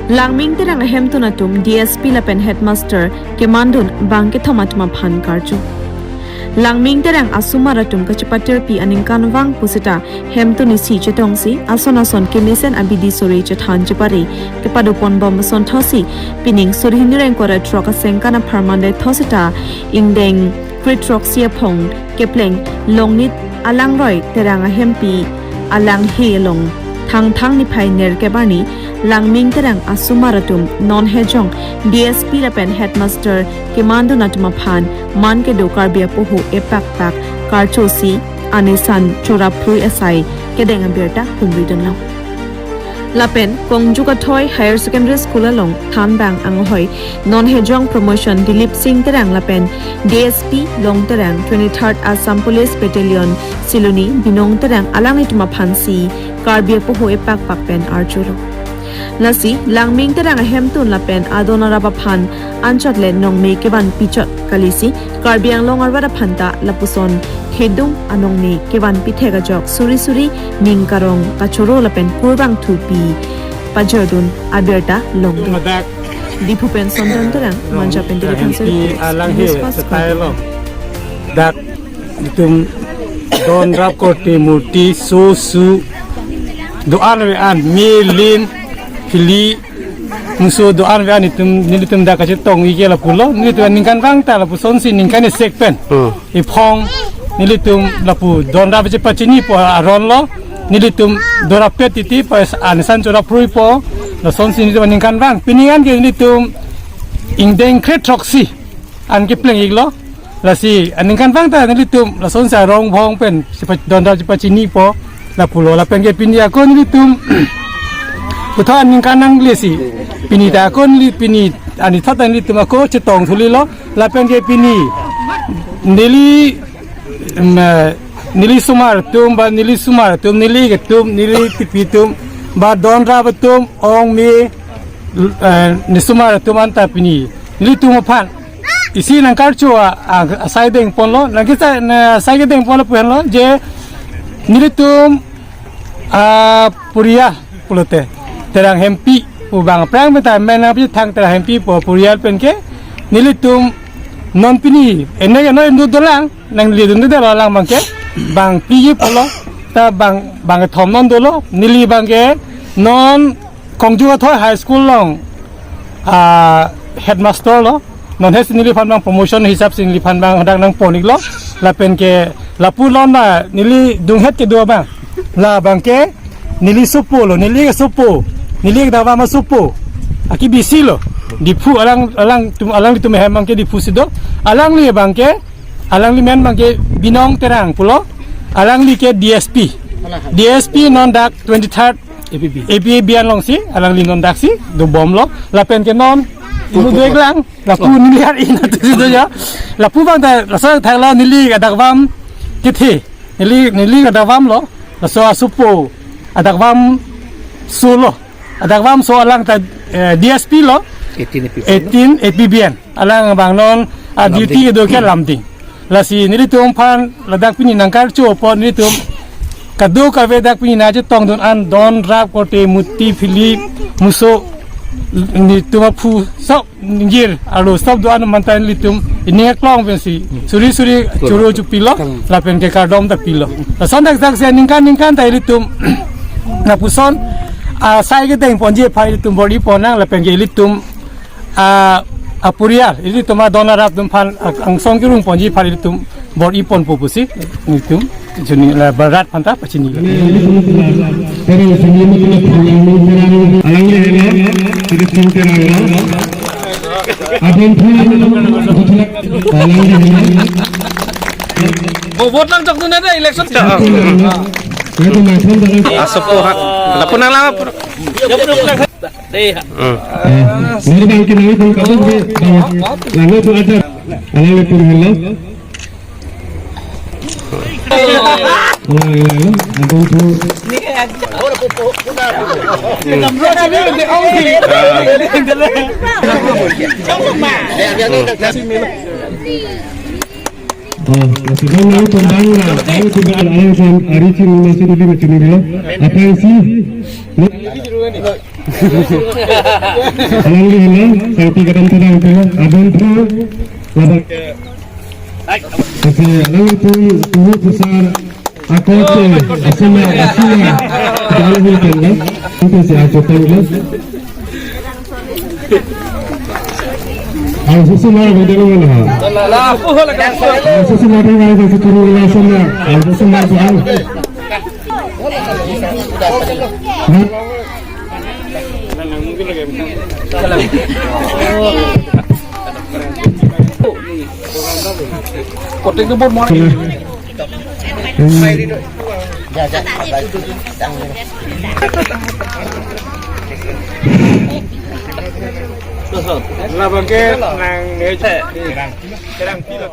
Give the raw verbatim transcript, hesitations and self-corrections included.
Langming Terang ahemtun atum D S P lapen headmaster kemandun bang kethom atum aphan karcho. Langming Terang asomar atum kachepatirpi aningkanvang pusita hemtun isi chetongsi ason ason kemesen abidi sore chethan chepare kepadoponbom ason thotsi pining suri hini ingkoi ra throk asengkan apharman le thot sita ingdeng kre throksi aphong kepleng Longnit Alangroi Terang ahempi alanghe along Thangthang niphai nerkep arni Langming Terang asomar atum non hejong D S P lapen headmaster kemandun atum aphan man kedo Karbi apoho epakpak karchosi anisan choraphrui asai kedeng abirta humridunlo. Lapen Kongju Kathoi Higher Secondary School along thanbang anghoi non hejong promotion Dilip Singh Terang lapen D S P Long Terang, twenty-third Assam Police Battalion Siloni Binong Terang alanglitum aphansi Karbi apoho epakpak pen archolo. Lasi Langming Terang ahemtun lapen adon arap aphan anchot le nongme kevan pichot kalisi Karbi Anglong arvat aphanta lapuson thedung anongme kevan pithek ajok suri suri ning karong kachoro lapen kurbang thupi pajordun abirta longdun. Diphu pen Sondan Terang, Manja pen Diri Thansi, News Fast Konkan. Dak itum don rap korte murti so su do-an ave-an me lin phili muso do-an ave-an itum nelitum dak kachetong ike lapulo nelitum aningkanvang ta lapusonsi ningkan isek pen. Hmm. Iphong nelitum lapu don rap chepachinipo aron lo nelitum don rap pet titi pas anisan choraphrui po lasonsi nelitum aningkanvang pining an ke nelitum ingdeng kre throksi an kepleng iklo. Lasi aningkanvang ta nelitum lasonsi arong bhong pen chepa-, don rap chepachinipo lapulo lapen ke pini ako nelitum puthot aningkan nanglesi pini ta ako neli pini ani thot nelitum ako chetong thulilo lapen ke pini neli em, eh, neli somar atum ba neli somar atum neli ketum neli tipi atum ba don rap atum ong me eh, ne somar atum anta pini nelitum aphan isi nangkarcho a, a, asai dengponlo nangkisa na asai kedengponlo pu henlo je nelitum a purial pulote Terang hempi pu bang aphrang pen ta men nangpithang Terang hempi pu purial pen ke nelitum non pini ene ke no indu dolang nangli dunde dolo alang bang ke bang phli pulo ta bang bang thom non dolo neli bang ke non Kongju Kathoi High School along ah, headmaster lo non hes neliphan bang promotion hisap si neliphan bang hadak nangpon iklo lapen ke lapu lon ba neli dunghet kedo bang la bang ke neli sopo lo neli ke sopo neli ke davam sopo aki bisi lo Diphu alang alang tum alanglitum hem bang ke Diphu si do alangli bang ke alangli men bang ke Binong Terang pulo alangli ke D S P D S P non dak twenty-third A P B A P B alongsi alangli non daksi dobomlo lapen ke non imu dua lang lapu neli har in atu situ ya lapu bang ta laso thaklo neli adakvam kethe neli neli adakvam lo laso asopo adakvam solo adakvam so alang ta eh, D S P lo eighteen A P B N. Eighteen A P B N alang bang non ah, duty kedo ke Lumding. Lasi nelitum aphan ladak pini nangkarcho apot nelitum kadokave dak pini nangchetongdun an don rap korte murti phili muso nelitum aphu sok ningjir alo sok do-an mantan nelitum ini klong pensi suri suri choro chopilo lapen ke kardom ta pilo. Lason dak dak se ningkan ningkan ta nelitum lapuson asai kedengponji aphan nelitum bor-iponang lapen ke nelitum a apurial nelitum adon arap atum aphan a- angsong kerungponji aphan nelitum bor-iponpo pusi nelitum juni la barat aphanta pachini. Terang sini mungkin terang alang le le kita sini terang lo. Abang pun alang le le. Bo vote lang chok tu na election. Itu macam dalam Asopo ha. Lapu nang lama pura. Hmm. Nari bang kini nari bang kamu ke bang lalu tu aja. Lalu tu hello. Lalu lalu. Aku tu. Oh, masih dong lalu tembang lah. Lalu tembang alang jam hari ciri masih dulu macam ini lah. Apa yang sih? Alangli henlo, sangti kadam tadang tu, abang tu, labang. Kasi alangli tu, turu pusar, akote, asoma, asoma, alangli henlo, itu si akote henlo. Ang susu mara bang delo na. Ang susu mara bang delo na, asoma. Ang susu mara bang. Kotek tu bot mo. Labang ke nang ne che. Kerang, kerang tilo.